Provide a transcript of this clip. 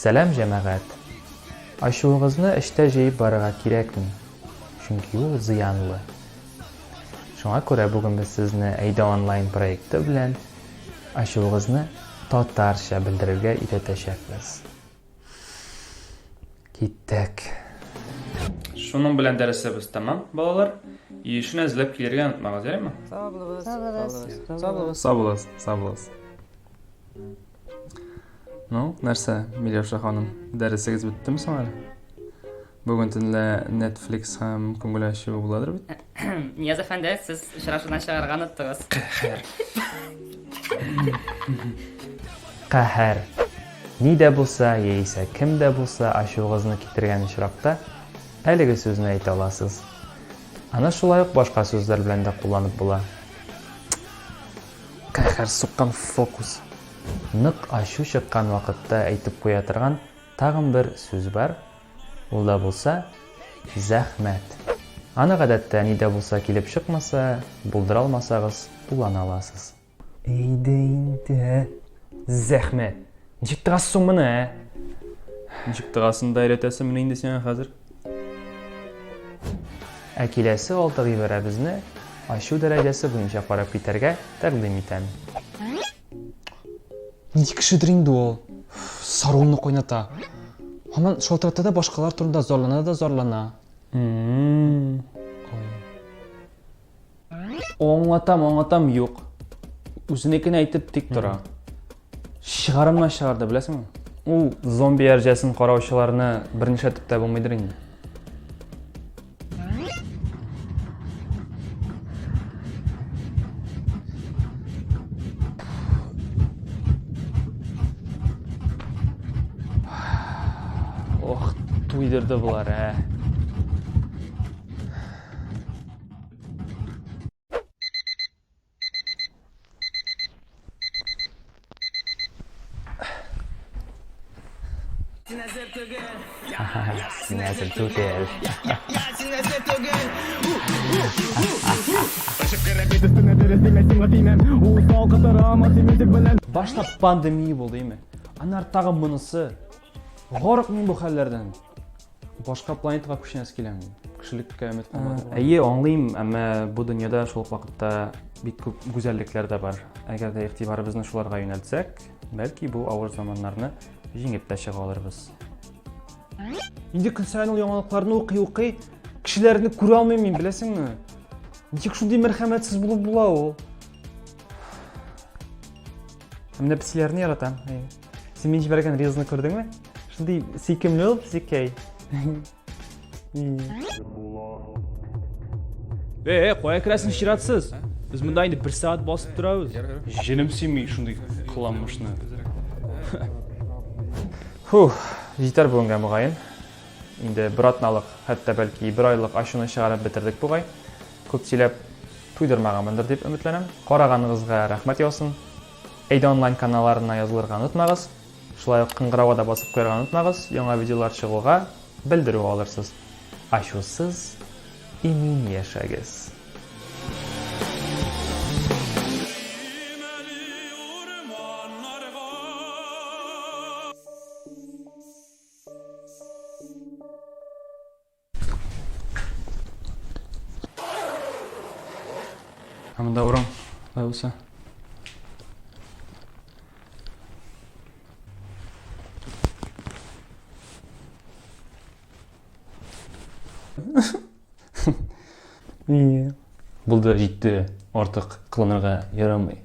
Сәлам, җәмәгать! Ачуыгызны эчтә җыеп барырга кирәкми, чөнки ул зыянлы. Шуңа күрә бүген без сезне Әйдә онлайн проекты белән ачуыгызны татарча белдерергә өйрәтәчәкбез. Киттек. Шуның белән дәресебез тәмам, балалар. Өй эшен әзерләп килергә онытмагыз, ярыймы? Сау булыгыз. Сау булыгыз. Сау булыгыз. Сау булыгыз. Сау булыгыз. Ну, нәрсә, Миләүшә ханым, дәресегез беттеме соң әле? Бүген төнлә Netflix һәм күңел ачу буладыр бит? Нияз әфәнде, сез очрашудан чыгарга оныттыгыз. Каһәр. Каһәр. Ни дә булса, яисә кем дә булса ачуыгызны китергән очракта, әлеге сүзне әйтә аласыз. Аны шулай ук башка сүзләр белән дә кулланып була. Каһәр суккан фокус. Нык ачу чыккан вакытта әйтеп куя торган тагын бер сүз бар, Ул да булса, зәхмәт. Аны гадәттә ни дә булса килеп чыкмаса, булдыра алмасагыз, куллана аласыз. Әйдә инде, ә? Зәхмәт! Ничек тыгасыз соң моны, ә? Ничек тыгасын да өйрәтәсеңмени инде сиңа хәзер? Ә киләсе алты гыйбарәбезне ачу дәрәҗәсе буенча карап китәргә тәкъдим итәм. Нинди кешедер инде ул? Саруымны кайната. Һаман шалтырата да башкалар турында зарлана да зарлана. Аңлатам, аңлатам, юк. Үзенекен әйтеп тик тора. Чыгарымнан чыгарды, беләсеңме? Ул зомби әрҗәсен караучыларны бернишләтеп тә булмыйдыр инде. Ох, туйдырды болар, ә. Син әзер түгел. Башта пандемия булды, име? Аннары тагын монысы. Гарык мин бу хәлләрдән. Башка планетага күченәсе килә минем. Кешелеккә өмет калмады. Әйе, аңлыйм, әмма бу дөньяда шул ук вакытта бик күп гүзәллекләр дә бар. Әгәр дә игътибарыбызны шуларга юнәлтсәк, бәлки бу авыр заманнарны җиңеп тә чыга алырбыз. Инде көн саен ул яңалыкларны укый-укый, кешеләрне күрә алмыйм мин, беләсеңме? Ничек шундый мәрхәмәтсез булып була ул? Ә менә песиләрне яратам. Әйе. Син мин җибәргән рилсны күрдеңме? Шундый сөйкемле ул песикәй. Э, кая керәсең чиратсыз? Без монда инде бер сәгать басып торабыз. Җенем сөйми шундый кыланмышны. Фух, җитәр бүгенгә мөгаен. Инде бер атналык, хәтта бәлки бер айлык ачуны чыгарып бетердек бугай. Күп сөйләп туйдырмаганмындыр дип өметләнәм. Караганыгызга рәхмәт яусын. Әйдә онлайн каналларына язылырга онытмагыз. Шулай ук кыңгырауга да басып куярга онытмагыз, яңа видеолар чыгуга белдерү алырсыз. Ачусыз имин яшәгез! Ә монда урын алай булса. Булды, җитте. Артык кыланырга ярамый.